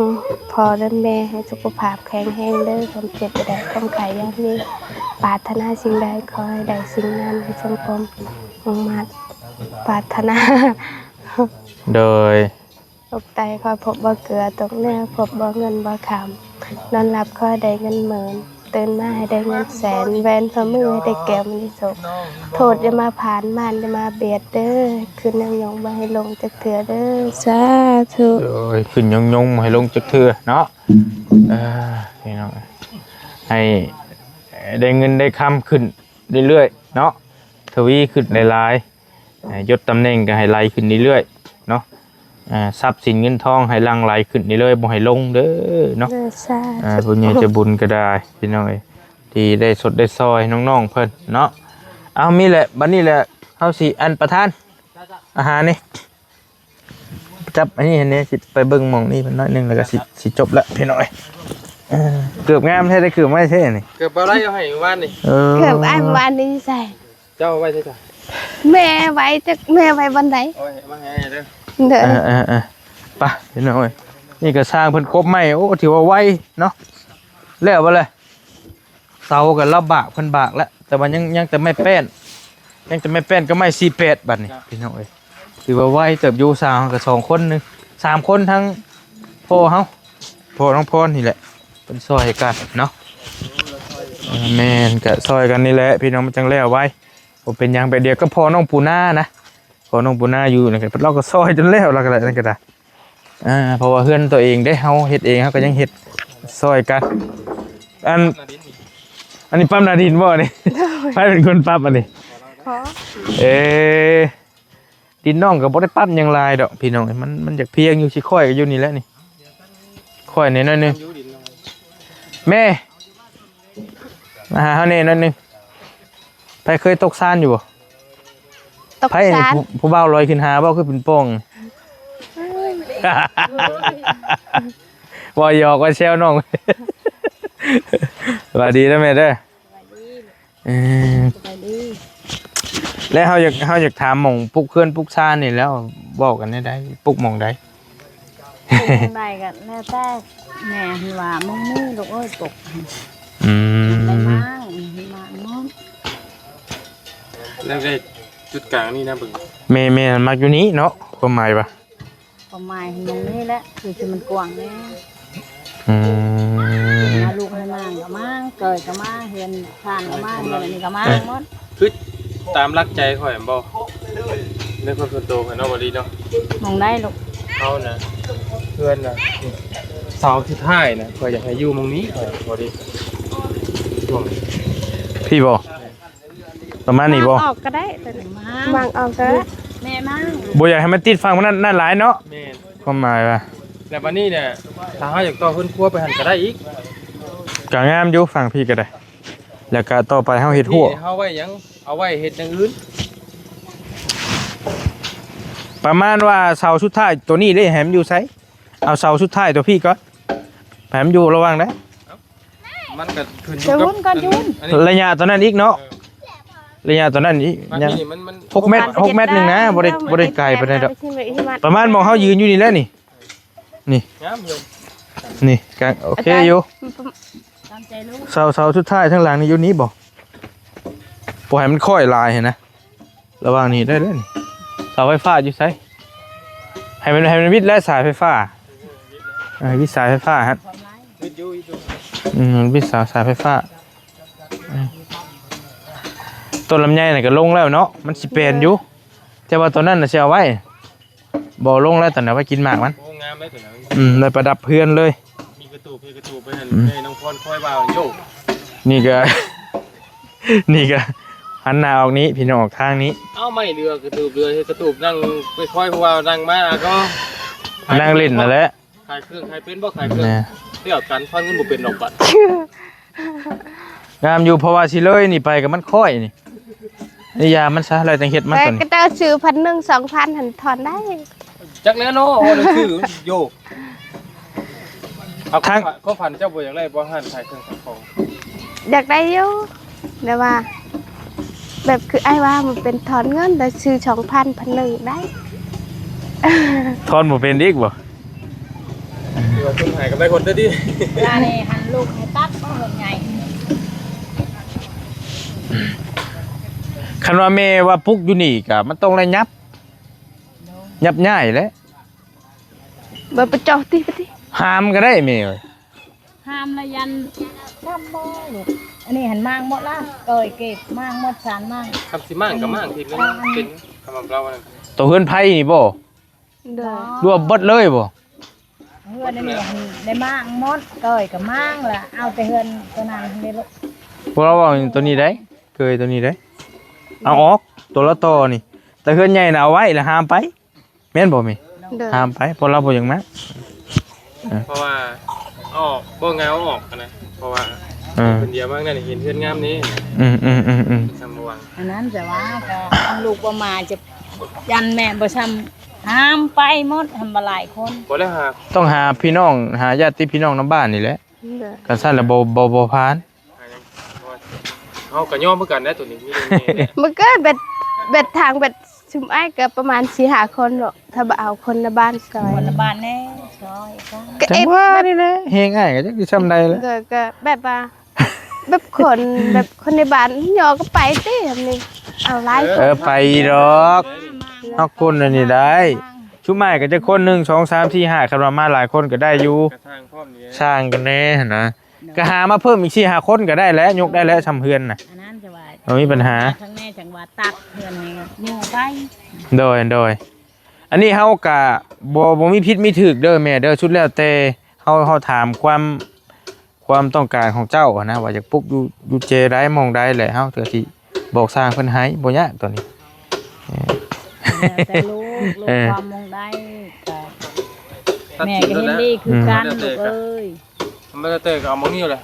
ພໍ່ແລະແມ່ໃຫ້ສຸຂະພາບແຂງແຮງເດີ ຄວາມເຈັບຢ່າໄດ້ ຄວາມໄຂ້ຢ່າມີ ປາດຖະໜາສິ່ງໃດຂໍໃຫ້ໄດ້ສິ່ງນັ້ນ ໃຫ້ສົມຄວາມມຸ່ງມາດປາດຖະໜາ. ໂດຍ ຕົກໄຕຂໍໃຫ້ພົບບໍ່ເກືອ ຕົກເໜືອພົບບໍ່ເງິນບໍ່ຄຳ ນອນຫຼັບຂໍໃຫ້ໄດ້ເງິນໝື່ນ ຕື່ນມາໃຫ້ໄດ້ເງິນແສນ ແຫວນຂໍ້ມືໃຫ້ໄດ້ແກ້ວມະນີໂສກ ໂທດຢ່າມາຜ່ານ ມານຢ່າມາບຽດເດີ ຂຶ້ນຍົງໆບໍ່ໃຫ້ລົງຈັກເທື່ອເດີ ສາທຸ. ໂດຍ ຂຶ້ນຍົງໆບໍ່ໃຫ້ລົງຈັກເທື່ອເນາະ. ເອີ ພີ່ນ້ອງ ໃຫ້ໄດ້ເງິນໄດ້ຄຳຂຶ້ນເລື້ອຍໆເນາະ ທະວີຂຶ້ນຫຼາຍໆ ໃຫ້ຍົດຕຳແໜ່ງກໍໃຫ້ໄຫຼຂຶ້ນເລື້ອຍໆເນາະ. ອ່າ ຊັບສິນເງິນທອງໃຫ້ຫຼັ່ງໄຫຼຂຶ້ນເລື້ອຍໆ ບໍ່ໃຫ້ລົງເດີເນາະ. ໂດຍ ສາທຸ. ອ່າ ຜູ້ໃຫຍ່ໃຈບຸນກໍໄດ້ ພີ່ນ້ອງເອີຍ ທີ່ໄດ້ຊົດໄດ້ຊ່ອຍນ້ອງໆເພິ່ນເນາະ. ເອົາ ມີແຫຼະ ບັດນີ້ແຫຼະ ເຮົາຊິ ອັນ ປະທານອາຫານນີ້ ຈັບອັນນີ້ໃຫ້ແດ່ ຊິໄປເບິ່ງໝ່ອງນີ້ໜ້ອຍໜຶ່ງ ແລ້ວກໍຊິ ຊິຈົບລະພີ່ນ້ອງເອີຍ. ເອີ ເກີບງາມແທ້ ໄດ້ເກີບໄວ້ແທ້ນີ້ ເກີບບໍ່ໄດ້ ເອົາໃຫ້ມື້ວານນີ້. ເອີ ເກີບອ້າຍມື້ວານນີ້ໃສ່ ເຈົ້າເອົາໄວ້ໃສ? ແມ່ໄວ້ຈັກ ແມ່ໄວ້ບ່ອນໃດ? ເອົາມາໃຫ້ອ້າຍເດີ. ເດີ ເອີໆໆ ໄປພີ່ນ້ອງເອີຍ. ນີ້ກໍຊ່າງເພິ່ນກົບໄມ້ ໂອ້ ຖືວ່າໄວເນາະ. ແລ້ວບໍ່ລະ? ເສົາກໍລາວບາກ ເພິ່ນບາກແລ້ວ ແຕ່ວ່າຍັງ ຍັງແຕ່ໄມ້ແປ້ນ ຍັງແຕ່ໄມ້ແປ້ນກັບໄມ້ສີ່ແປດ ບັດນີ້ພີ່ນ້ອງເອີຍ. ຖືວ່າໄວເຕີບຢູ່. ຊ່າງເຮົາກໍສອງຄົນ ໜຶ່ງ ສາມຄົນ ທັງພໍ່ເຮົາ ພໍ່ນ້ອງພອນນີ້ແຫຼະ ເພິ່ນຊ່ອຍກັນເນາະ. ເອີ ແມ່ນ ກະຊ່ອຍກັນນີ້ແຫຼະພີ່ນ້ອງ ມັນຈັ່ງແລ້ວໄວ. ບໍ່ເປັນຫຍັງ ໄປດຽວກັບພໍ່ນ້ອງປູນານະ ພໍ່ນ້ອງປູນາຢູ່ນັ້ນກໍ ລາວກໍຊ່ອຍຈົນແລ້ວ ລາວກໍໄດ້ ນັ້ນກໍໄດ້. ອ່າ ເພາະວ່າເຮືອນຕົວເອງເດ້ ເຮົາເຮັດເອງ ເຮົາກໍຍັງເຮັດຊ່ອຍກັນ. ອັນ ອັນນີ້ປັບໜ້າດິນບໍ່ນີ້? ໂດຍ ໃຜເປັນຄົນປັບອັນນີ້? ພໍ່. ເອ ດິນນ້ອງກໍບໍ່ໄດ້ປັບຫຍັງຫຼາຍດອກພີ່ນ້ອງ ມັນ ມັນຢາກພຽງຢູ່. ຊິຂ້ອຍກໍຢູ່ນີ້ແຫຼະນີ້ ຂ້ອຍນີ້ໜ້ອຍໜຶ່ງ. ແມ່ ມາຫາເຮົາແດ່ໜ້ອຍໜຶ່ງ. ໃຜເຄີຍຕົກຊານຢູ່ບໍ່? ຕົກຊານ. ໃຜ ຜູ້ ຜູ້ບ່າວລອຍຂຶ້ນຫາບໍ່ ຄືເປັນປ່ອງ? ເວົ້າຫຍອກວ່າແຊວນ້ອງ. ສະບາຍດີເດີແມ່ເດີ. ເອີ ສະບາຍດີ. ແລະ ເຮົາຢາກ ເຮົາຢາກຖາມໝ່ອງປຸກເຮືອນປຸກຊານນີ້ ແລ້ວເວົ້າກັນແນວໃດ ປຸກໝ່ອງໃດ? ປລູກໝ່ອງໃດກໍແລ້ວແຕ່ແມ່ເພິ່ນວ່າໝ່ອງນີ້ລູກເອີຍ ປົກ. ອືມ ໄດ້ມາ ມາໝົດ. ແລ້ວໄດ້ຈຸດກາງນີ້ນະເບິ່ງ. ແມ່ ແມ່ມັກຢູ່ນີ້ເນາະ ຄວາມໝາຍວ່າ ຄວາມໝາຍຂອງໝ່ອງນີ້ແຫຼະ ຄືຊິມັນກວ້າງແດ່. ອືມ ຫາລູກໃຫ້ມາກໍມາ ເກີຍກໍມາ ເຮືອນຊານກໍມາ ເຮືອນອັນນີ້ກໍມາ ເອີ ໝົດ. ຄືຕາມຫຼັກໃຈຂ້ອຍແມ່ນບໍ່ ໃນຄວາມສ່ວນໂຕຂ້ອຍເນາະ ບໍ່ດີເນາະ. ໝ່ອງໃດລູກ? ເຮົານະ ເຮືອນນະ ເສົາສຸດທ້າຍນະ ຂ້ອຍຢາກໃຫ້ຢູ່ໝ່ອງນີ້ ຂ້ອຍພໍດີ ຊ່ວງ ພີ້ບໍ່? ປະມານນີ້ບໍ່? ວາງອອກກໍໄດ້ ຕົວນີ້ ວາງອອກກໍໄດ້. ແມ່ມາ ບໍ່ຢາກໃຫ້ມັນຕິດຝັ່ງນັ້ນ ນັ້ນຫຼາຍເນາະ. ແມ່ນ ຄວາມໝາຍວ່າ ແລ້ວບັດນີ້ແຫຼະ ຖ້າເຮົາຢາກຕໍ່ເຮືອນຄົວໄປຫັ້ນກໍໄດ້ອີກ ກໍງາມຢູ່ຝັ່ງພີ້ກໍໄດ້. ແລ້ວກໍຕໍ່ໄປເຮົາເຮັດຮົ້ວ ເຮົາໄວ້ຫຍັງ? ເອົາໄວ້ເຮັດຢ່າງອື່ນ. ປະມານວ່າເສົາສຸດທ້າຍຕົວນີ້ເດ້ ໃຫ້ມັນຢູ່ໃສ? ເອົາເສົາສຸດທ້າຍຕົວພີ້ກ່ອນ ໃຫ້ມັນຢູ່ລະຫວ່າງໃດ? ມັນກໍຂຶ້ນຢູ່ກັບ ຈະຫຸນກ່ອນ ຈະຫຸນ ອັນນີ້ ໄລຍະຕົວນັ້ນອີກເນາະ. ເອີ ໄລຍະຕົວນັ້ນອີກ ມັນ ຍັງ ນີ້ມັນ ມັນ ຫົກແມັດ ຫົກແມັດໜຶ່ງນະ ບໍ່ໄດ້ ບໍ່ໄດ້ໄກປານໃດດອກ. ປະມານໝ່ອງເຮົາຢືນຢູ່ນີ້ແຫຼະນີ້ ນີ້ ງາມເລີຍ ນີ້ກະໂອເຄຢູ່. ຕາມໃຈລູກ ເສົາ ເສົາສຸດທ້າຍທາງຫຼັງນີ້ຢູ່ນີ້ບໍ່? ບໍ່ໃຫ້ມັນຄ້ອຍຫຼາຍຫັ້ນນະ. ລະຫວ່າງນີ້ໄດ້ເລີຍນີ້. ເສົາໄຟຟ້າຢູ່ໃສ? ໃຫ້ມັນ ໃຫ້ມັນວິດແລະສາຍໄຟຟ້າ. ເອີ ວິດສາຍໄຟຟ້າຫັ້ນ. ວິດຢູ່ ວິດຢູ່. ອືມ ວິດສາຍ ສາຍໄຟຟ້າ. ອືມ ຕົ້ນລຳໄຍນັ້ນກໍລົງແລ້ວເນາະ ມັນຊິແປນຢູ່. ແຕ່ວ່າຕົວນັ້ນນະຊິເອົາໄວ້ ບໍ່ລົງແລ້ວ ຕອນນັ້ນໄວ້ກິນໝາກມັນ. ໂອ້ ງາມເລີຍຕົວນັ້ນ. ອືມ ໄດ້ປະດັບເຮືອນເລີຍ. ມີກະຕູບ ມີກະຕູບໄປຫັ້ນ. ອືມ ໃຫ້ນ້ອງພອນຄອຍວ່າໂຍກ. ນີ້ກະ ນີ້ກະຫັນໜ້າອອກນີ້ ພີ່ນ້ອງອອກທາງນີ້. ເອົາ ໄມ້ເຫຼືອກະຕູບເຫຼືອ ເຮັດກະຕູບນັ່ງ ໄປຄອຍຜູ້ວ່ານັ່ງມາກໍນັ່ງຫຼິ້ນນັ້ນແຫຼະ. ຂາຍເຄື່ອງ ຂາຍເປັນບໍ່? ຂາຍເຄື່ອງ ແນ່ ດຽວກັນ ທອນເງິນບໍ່ເປັນດອກບັດ. ງາມຢູ່ ເພາະວ່າຊິເລີຍນີ້ໄປກໍມັນຄ້ອຍນີ້. ນີ້ຢາມັນຊະ ແລ້ວຈັ່ງເຮັດມັນ ແຕ່ ຕົວນີ້ ກະເຈົ້າຊື້ພັນໜຶ່ງ ສອງພັນຫັ້ນ ທອນໄດ້. ຈັກແລ້ວເນາະ ເວົ້າໜັງສືໂຍ. ເອົາ ທາງ ຄວາມຝັນເຈົ້າບໍ່ຢາກໄດ້ບໍ່ ຮ້ານຂາຍເຄື່ອງຂາຍຂອງ? ຢາກໄດ້ຢູ່ ແຕ່ວ່າ ແບບຄືອ້າຍວ່າ ມັນເປັນທອນເງິນ ແຕ່ຊື້ສອງພັນ ພັນໜຶ່ງໄດ້. ທອນບໍ່ເປັນອີກບໍ່? ເອີ ຄົນຫາຍກໍໄດ້ຄົນເດີຕິ. ລານີ້ຫັ້ນລູກໃຫ້ຕັດບໍ່ເຮືອນໃຫຍ່. ຄັນວ່າແມ່ວ່າປຸກຢູ່ນີ້ກໍມັນຕ້ອງໄດ້ຫຍັບ ຫຍັບຍ້າຍແຫຼະ. ບໍ່ໄປເຈາະຕິ ໄປຕິ ຫາມກໍໄດ້ແມ່ເອີຍ. ຫ້າມລະຢັນ ຈຳບໍ່ລູກ. ອັນນີ້ຫັ້ນມ້າງໝົດລະ ເກີຍເກັບມ້າງໝົດ ຊານມ້າງ. ຄັນຊິມ້າງກໍມ້າງທີ່ມັນເປັນຄຳວ່າເຮົານັ້ນ. ໂຕເຮືອນໃຜນີ້ບໍ່? ໂດຍ ລວມເບິດເລີຍບໍ່? ເຮືອນອັນນີ້ຫັ້ນໄດ້ມ້າງໝົດ ເກີຍກໍມ້າງລະ ເອົາແຕ່ເຮືອນຕົວນັ້ນເດ້ລູກ. ພວກເຮົາເວົ້າຕົວນີ້ໄດ໋ ເກີຍຕົວນີ້ໄດ໋ ເອົາອອກ ຕົວລະຕໍ່ນີ້ ແຕ່ເຮືອນໃຫຍ່ນະເອົາໄວ້ລະຫາມໄປ. ແມ່ນບໍ່ແມ່? ໂດຍ ຫ້າມໄປ ເພາະລາວບໍ່ຢາກມາ. ເອີ ເພາະວ່າອອກ ບໍ່ໄງເອົາອອກນະ ເພາະວ່າ ເອີ ຄົນດຽວມານັ້ນເຫັນເຮືອນງາມນີ້. ອືມໆໆໆ ຊ່ຳບໍ່ຫວັງ ອັນນັ້ນ ແຕ່ວ່າກໍ ລູກບໍ່ມາ ຈະ ຢ້ານແມ່ບໍ່ຊ່ຳ ຫ້າມໄປໝົດ ຫ້າມບໍ່ຫຼາຍຄົນ ບໍ່ແລ້ວຫາ ຕ້ອງຫາພີ່ນ້ອງ ຫາຍາດຕິພີ່ນ້ອງນຳບ້ານນີ້ແຫຼະ. ໂດຍ ຄັນຊັ້ນລະບໍ່ ບໍ່ ບໍ່ຜ່ານ. ເຮົາກໍຍອມຄືກັນໄດ໋ ໂຕນີ້ມີແຕ່ແມ່ແຫຼະ ມັນກໍແບບ ແບບທາງແບບ ຊຸມອ້າຍກໍປະມານສີ່ຫ້າຄົນເນາະ ຖ້າບໍ່ເອົາຄົນໃນບ້ານຊ່ອຍ ຄົນໃນບ້ານແດ່ຊ່ອຍກັນ ກໍ ຈັ່ງວ່ານີ້ແຫຼະ ແຮງອ້າຍກໍຈັກຊິຊ່ຳໃດແຫຼະ. ໂດຍ ກໍແບບວ່າ ແບບຄົນ ແບບຄົນໃນບ້ານຍໍກໍໄປຕິ ແບບນີ້ ເອົາຫຼາຍຄົນ ເອີ ໄປດອກ ເຮົາຄົນອັນນີ້ໄດ້ ຊຸມອ້າຍກໍຈັກຄົນ ໜຶ່ງ ສອງ ສາມ ສີ່ ຫ້າ ຄັນວ່າມາຫຼາຍຄົນກໍໄດ້ຢູ່ ກໍສ້າງພ້ອມນີ້ ສ້າງກັນແດ່ຫັ້ນນະ. ກໍຫາມາເພີ່ມອີກສີ່ຫ້າຄົນກໍໄດ້ແຫຼະ ຍົກໄດ້ແຫຼະ ຊ່ຳເຮືອນນະ ອັນນັ້ນຈະວ່າ ບໍ່ມີບັນຫາ ທາງແມ່ຈັ່ງວ່າຕັດເຮືອນໃຫ້ຢູ່ໄປ. ໂດຍ ໂດຍ ອັນນີ້ເຮົາກະບໍ່ ບໍ່ມີຜິດມີຖືກເດີແມ່ເດີ ສຸດແລ້ວແຕ່ເຮົາ ເຮົາຖາມຄວາມ ຄວາມຕ້ອງການຂອງເຈົ້າຫັ້ນນະ ວ່າຢາກປຸກຢູ່ ຢູ່ເຈໃດ ໝ່ອງໃດ ແລະເຮົາກໍຊິບອກຊ່າງເພິ່ນໃຫ້ ບໍ່ຍາກຕົວນີ້. ແລ້ວແຕ່ລູກ ລູກ ເອີ ຄວາມໝ່ອງໃດກໍ ແມ່ກໍເຫັນດີຄືກັນ ອືມ ລູກເອີຍ. ມັນແລ້ວແຕ່ກໍເອົາໝ່ອງນີ້ແຫຼະ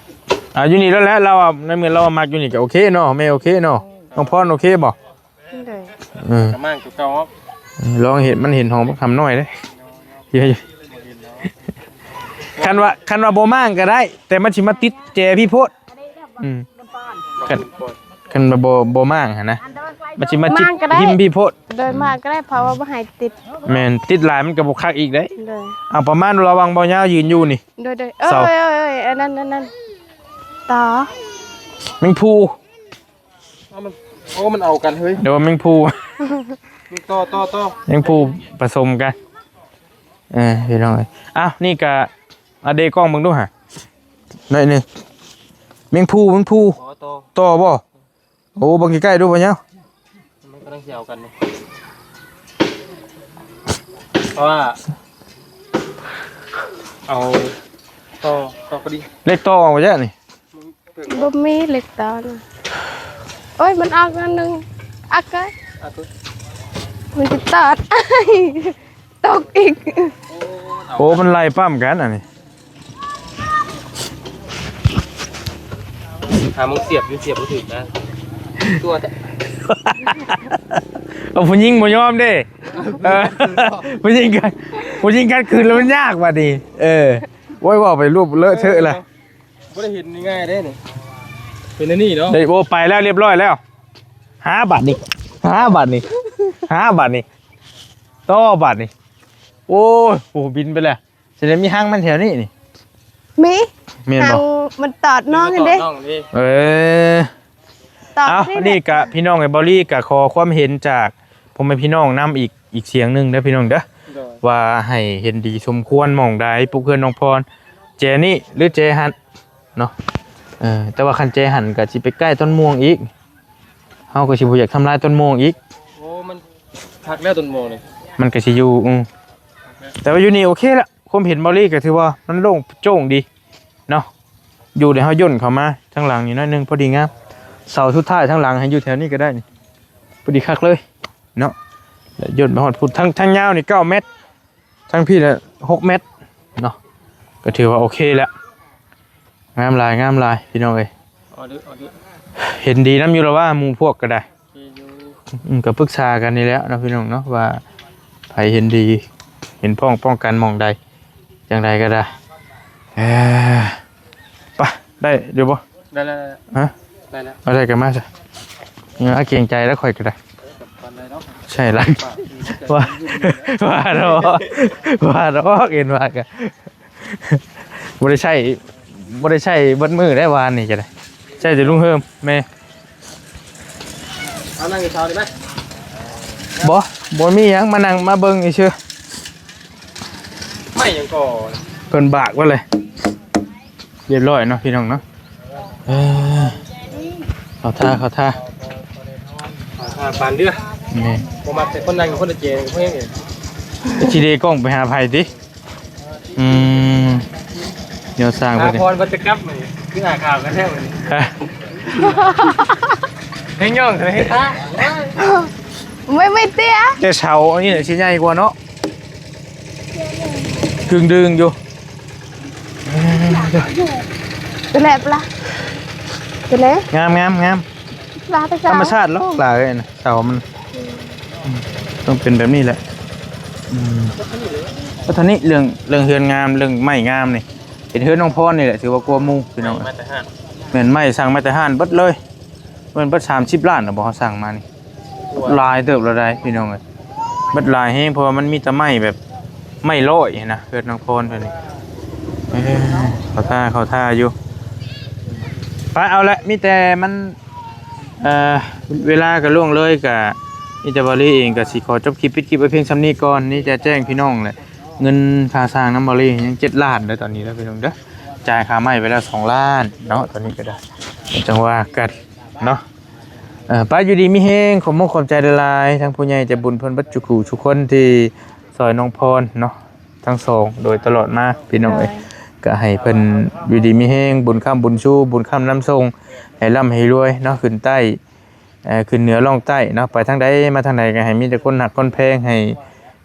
ເອົາຢູ່ນີ້ແລ້ວແຫຼະ ລາວວ່າ ໃນເມື່ອລາວວ່າມັກຢູ່ນີ້ກໍໂອເຄເນາະ ແມ່ໂອເຄເນາະ. ເອີ ນ້ອງພອນໂອເຄບໍ່? ໂດຍ ເອີ ກໍມ້າງຕົວເກົ່າອອກ ລອງເຫັນ ມັນເຫັນຫ້ອງບັກຄຳນ້ອຍເດ້. ຄັນວ່າ ຄັນວ່າບໍ່ມ້າງກໍໄດ້ ແຕ່ມັນຊິມາຕິດແຈພີ່ໂພດ. ອືມ ຄັນ ຄັນວ່າບໍ່ ບໍ່ມ້າງຫັ້ນນະ ມັນຊິມາຕິດຫິມພີ່ໂພດ. ໂດຍ ມ້າງກໍໄດ້ ເພາະວ່າບໍ່ໃຫ້ຕິດ ແມ່ນ ຕິດຫຼາຍມັນກໍບໍ່ຄັກອີກເດ້. ໂດຍ ເອົາປະມານລະຫວ່າງເບົາຍາວຢືນຢູ່ນີ້ ໂດຍ ໂດຍ ເອີຍ ເສົາ ເອີຍ ເອີຍ ອັນນັ້ນ ອັນນັ້ນ ຕໍ່ ແມງພູ. ເອົາມັນ ໂອ້ ມັນເອົາກັນເຮີ້ຍ ດຽວແມງພູ ນີ້ ຕໍ່ ຕໍ່ ຕໍ່ ແມງພູປະສົມກັນ. ເອີ ພີ່ນ້ອງເອີຍ ອ້າວ ນີ້ກະ ອາ ເດກ້ອງເບິ່ງດູຫາ ໜ້ອຍໜຶ່ງ ແມງພູ ແມງພູ ຕໍ່ ຕໍ່ ຕໍ່ບໍ່? ໂອ້ ເບິ່ງໃກ້ໆດູ ບໍ່ຍາວ ມັນກຳລັງຊິເອົາກັນນີ້ ເພາະວ່າ ເອົາ ຕໍ່ ຕໍ່ກໍດີ ເຫຼັກຕໍ່ອອກບໍ່ຈ້ະນີ້? ບໍ່ມີເຫຼັກຕໍ່ນະ ໂອ້ຍ ມັນອອກອັນໜຶ່ງ ອາກະ ອາກະ ມັນຈະຕອດ ຕົກອີກ. ໂອ້ ມັນໄລ່ປ້ຳກັນອັນນີ້ ຫາໝ່ອງສຽບຢູ່ ສຽບບໍ່ຖືກນະ ຕົວະ ເອົາ ຜູ້ຍິງບໍ່ຍອມເດ້ ເອີ ຜູ້ຍິງກັນ ຜູ້ຍິງກັນຄືນແລ້ວມັນຍາກບັດນີ້ ເອີ ໂອ້ຍ ເວົ້າໄປຮູບເລາະເທາະລະ. ບໍ່ໄດ້ເຫັນງ່າຍເດ້ນີ້ ເປັນອັນນີ້ເນາະ ໄດ້ ໂອ້ ໄປແລ້ວ ຮຽບຮ້ອຍແລ້ວ. ຫາບາດນີ້ ຫາບາດນີ້ ຫາບາດນີ້ ຕໍ່ບາດນີ້ ໂອ້ຍ ໂອ້ ບິນໄປແລ້ວ. ສະແດງມີຫາງມັນແຖວນີ້ນີ້ ມີ ແມ່ນບໍ່? ຫາງມັນຕອດນ້ອງຫັ້ນເດ້ ຕອດນ້ອງນີ້ ເອີ ຕອດ ເອົ້າ ນີ້ແຫຼະ ອັນນີ້ກະ ພີ່ນ້ອງເອີຍ ເບົາລີກະຂໍຄວາມເຫັນຈາກພໍ່ແມ່ພີ່ນ້ອງນຳອີກ ອີກສຽງໜຶ່ງເດີພີ່ນ້ອງເດີ ໂດຍ ວ່າໃຫ້ເຫັນດີສົມຄວນໝ່ອງໃດ ປຸກເຮືອນນ້ອງພອນ ແຈນີ້ ຫຼື ແຈຫັ້ນເນາະ. ເອີ ແຕ່ວ່າຄັນແຈຫັ້ນກະຊິໄປໃກ້ຕົ້ນມ່ວງອີກ ເຮົາກໍຊິບໍ່ຢາກທຳລາຍຕົ້ນມ່ວງອີກ. ໂອ້ ມັນຄັກແລ້ວຕົ້ນມ່ວງນີ້ ມັນກໍຊິຢູ່ ອື ແຕ່ວ່າຢູ່ນີ້ໂອເຄລະ ຄວາມເຫັນເບົາລີກໍຖືວ່າມັນໂລ່ງໂຈ້ງດີເນາະ ຢູ່ໃນເຮົາຍ່ນເຂົ້າມາທາງຫຼັງນີ້ໜ້ອຍໜຶ່ງ ພໍດີງາມ ເສົາສຸດທ້າຍທາງຫຼັງໃຫ້ຢູ່ແຖວນີ້ກໍໄດ້ນີ້ ພໍດີຄັກເລີຍເນາະ ແລ້ວຍ່ນໄປຮອດພຸ້ນ ທາງ ທາງຍາວນີ້ເກົ້າແມັດ ທາງພີ້ລະຫົກແມັດເນາະ ກໍຖືວ່າໂອເຄແລ້ວ ງາມຫຼາຍ ງາມຫຼາຍ ພີ່ນ້ອງເອີຍ ເຫັນດີນຳຢູ່ລະວ່າ ໝູ່ພວກກໍໄດ້ ອືມ ກໍປຶກສາກັນນີ້ແຫຼະເນາະ ພີ່ນ້ອງເນາະ ວ່າໃຜເຫັນດີ ເຫັນພ້ອງປ້ອງກັນໝ່ອງໃດ ຈັ່ງໃດກໍໄດ້ ເອີ ໄປ ໄດ້ຢູ່ບໍ່? ໄດ້ແລ້ວ ຮະ? ໄດ້ແລ້ວ ເອົາໄດ້ກໍມາຊະ ເອີ ເກງໃຈແລ້ວຂ້ອຍກໍໄດ້ ໃຊ່ລະ ວ່າ ວ່າດອກ ວ່າດອກ ເຫັນວ່າກໍ ບໍ່ໄດ້ໃຊ້ ບໍ່ໄດ້ໃຊ້ເບິດມື້ໄດ້ວານນີ້ກໍໄດ້ ໃຊ້ແຕ່ລຸງເຮີມແມ່ ເອົານັ່ງຢູ່ເສົານີ້ໄໝ? ບໍ່ ບໍ່ມີຫຍັງ ມານັ່ງມາເບິ່ງຊື່ໆ ໄມ້ຫຍັງກໍ ເພິ່ນບາກໄວ້ເລີຍ ຮຽບຮ້ອຍເນາະ ພີ່ນ້ອງເນາະ ເອີ ເຂົ້າທ່າ ເຂົ້າທ່າ ເຂົ້າທ່າປານເດືອ ແມ່ນ ບໍ່ມັກແຕ່ຄົນນັ່ງ ຄົນລະເຈ ເພິ່ນຍັງເຫັນ ຊິເດກ້ອງໄປຫາໃຜຕິ? ອືມ ແນວສ້າງເພິ່ນນີ້ ຫາພອນເພິ່ນຈະກັບມື້ນີ້ ຄືຫາຂ່າວກັນແທ້ມື້ນີ້ ຮະ ໃຫ້ຍ່ອງເລີຍ ໄມ່ ໄມ້ເຕ້ຍ ແຕ່ເສົາອັນນີ້ແຫຼະຊິໃຫຍ່ກວ່າເນາະ ດຶງໆຢູ່ ແຫຼບລະ ເປັນແລ້ວ ງາມ ງາມ ງາມ ລາວໄປ ທຳມະຊາດຫຼອກຫຼາຍເລີຍນະ ເສົາມັນ ອືມ ຕ້ອງເປັນແບບນີ້ແຫຼະ ອືມ ແລ້ວເທົ່ານີ້ເລື່ອງ ເລື່ອງເຮືອນງາມ ເລື່ອງໄມ້ງາມນີ້ ເປັນເຮືອນນ້ອງພອນນີ້ແຫຼະ ຖືວ່າກວ່າໝູ່ພີ່ນ້ອງ ມາແຕ່ຮ້ານ ແມ່ນ ໄມ້ສັ່ງມາແຕ່ຮ້ານເບິດເລີຍ ແມ່ນເບິດສາມສິບລ້ານນະບໍ່ ເຮົາສັ່ງມານີ້ ຫຼາຍເຕີບແລ້ວໄດ໋ພີ່ນ້ອງເອີຍ ເບິດຫຼາຍແຮງ ເພາະວ່າມັນມີແຕ່ໄມ້ແບບ ໄມ້ຮ້ອຍຫັ້ນນະ ເຮືອນນ້ອງພອນເພິ່ນນີ້ ເອີ ເຂົ້າທ່າ ເຂົ້າທ່າຢູ່ ໄປ ເອົາລະ ມີແຕ່ມັນ ເອີ ເວລາກໍລ່ວງເລີຍ ກໍມີແຕ່ບາລີເອງກໍຊິຂໍຈົບຄລິບ ປິດຄລິບໄວ້ພຽງສ່ຳນີ້ກ່ອນ ນີ້ຈະແຈ້ງພີ່ນ້ອງແຫຼະ ເງິນຄ່າສ້າງນຳບາລີຍັງເຈັດລ້ານເດີ ຕອນນີ້ເດີພີ່ນ້ອງເດີ ຈ່າຍຄ່າໄມ້ໄປແລ້ວສອງລ້ານເນາະ ຕອນນີ້ກໍໄດ້ ຈັ່ງວ່າກັນເນາະ ເອີ ໄປ ຢູ່ດີມີແຮງ ຂອບມຸກຂອບໃຈຫຼາຍໆ ທັງຜູ້ໃຫຍ່ໃຈບຸນເພິ່ນເບິດສູ່ຄູ່ສູ່ຄົນທີ່ຊ່ອຍນ້ອງພອນເນາະ ທັງສອງໂດຍຕະຫຼອດມາພີ່ນ້ອງເອີຍ ກໍໃຫ້ເພິ່ນຢູ່ດີມີແຮງ ບຸນຄ້ຳບຸນຊູ ບຸນຄ້ຳນຳສົ່ງ ໃຫ້ລ່ຳໃຫ້ລວຍເນາະ ຂຶ້ນໃຕ້ ເອີ ຂຶ້ນເໜືອລ່ອງໃຕ້ເນາະ ໄປທາງໃດມາທາງໃດກໍໃຫ້ມີແຕ່ຄົນຮັກຄົນແພງ ໃຫ້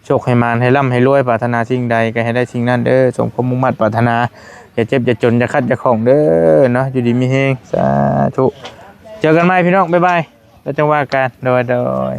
ໂຊກໃຫ້ໝານ ໃຫ້ລ່ຳໃຫ້ລວຍ ປາດຖະໜາສິ່ງໃດກໍໃຫ້ໄດ້ສິ່ງນັ້ນເດີ ສົມຄວາມມຸ່ງມາດປາດຖະໜາ ຢ່າເຈັບຢ່າຈົນ ຢ່າຂັດຢ່າຂ້ອງເດີເນາະ ຢູ່ດີມີແຮງ ສາທຸ ເຈີກັນໃໝ່ພີ່ນ້ອງ ບາຍບາຍ ແລ້ວຈັ່ງວ່າກັນ ໂດຍ ໂດຍ.